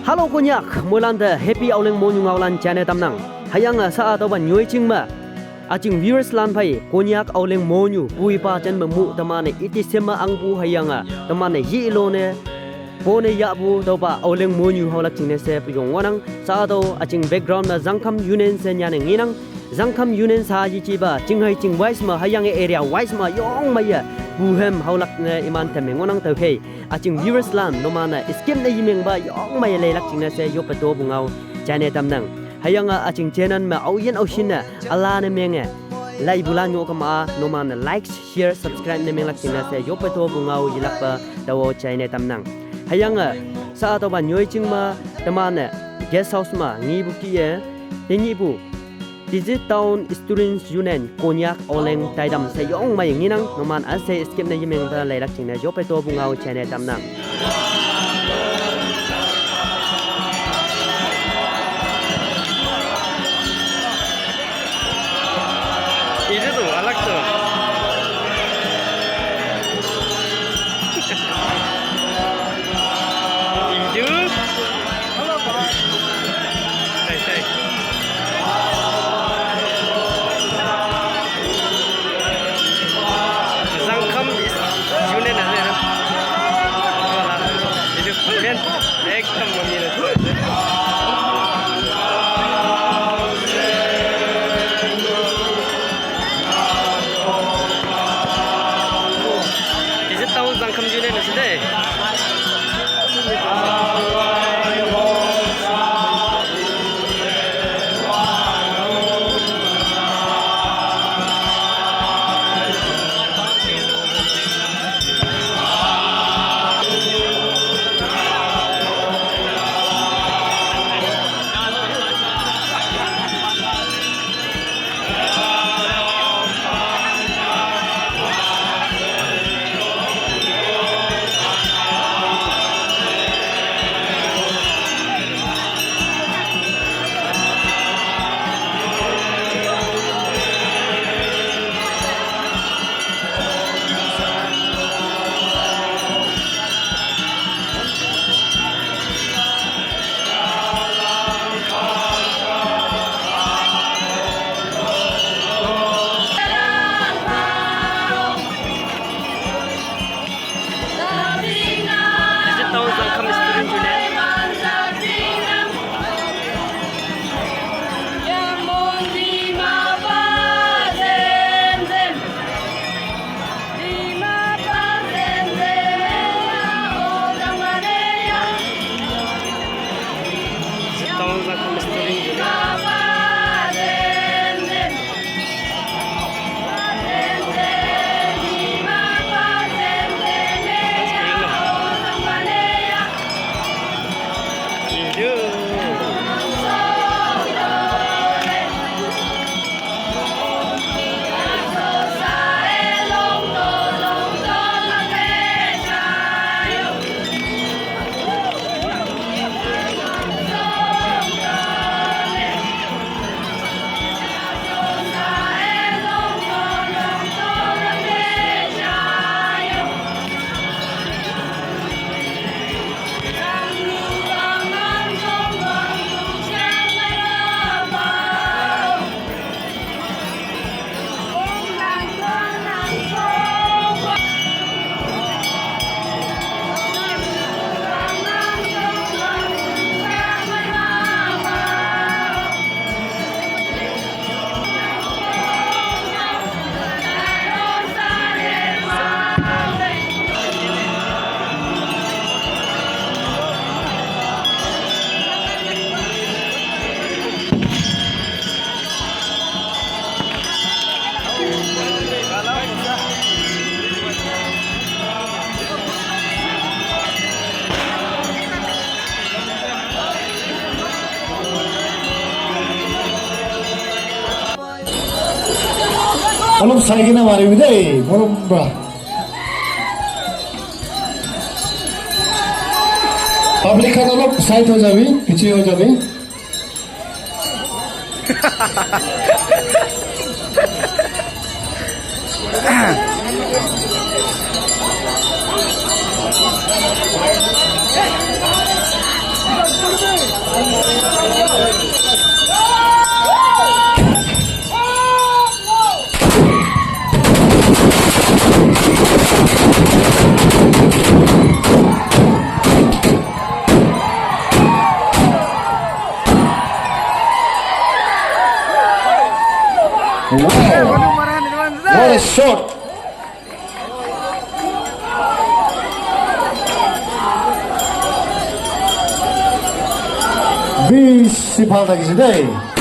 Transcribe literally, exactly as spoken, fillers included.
Hello Konyak, moilan te Happy Aoleng Monyu ngaolan channel tamnang. Hüyange sa-a taopa nyoiching me üjing viewers lan phei Konyak Aoleng Monyu puipa jan me mu teman-e iti sema angpu hüyange teman-e yelone pone yahpu taopa Aoleng Monyu haolak jingne she pu yong ngohnang. Sa-a tao üjing background me Zangkham Union she nyanne ngenang. Zangkham Union sa yejipa, chinghei ching wise me, hüyange area wise me, yong meiye, puhem haolak ne iman teme ngohnang tüokhei. Üjing viewers lan, numan-e skip ne yemengpa, yong meiye leilak jingne she yoppe topu ngao, channel tamnang. Hüyange üjing channel me aoyin aoshinne, üla ne menge, laipulan yo kema, numan-e like, share, subscribe ne menglak jingne she yoppe topu ngao yelakpe taowe channel tamnang. Hüyange, sa-a taopa nyoiching me, teman-e, guest house me, ngepu kih-e, tenyihpu, Tizit Town Students Union Konyak Aoleng taitam she yong mei ngenang, numan üshei skip ne yemengpa leilak jingne yoppe topu ngao channel tamnang. Itu tuh, अलग tuh. Itu. Hey, hey. Zangkham is union ase na. Wala, itu men ekdam mami na. Tizit Town Zangkham union ase de. Tizit Town Zangkham Student Union. Tizit Town Zangkham Student Union. অলপ চাই কিনে মাৰিবি দেই, মৰম পৰা। পাব্লিক খন অলপ চাইড হৈ যাবি, পিছে হৈ যাবি। Wow. What a shot. Bishi pal thakise dei.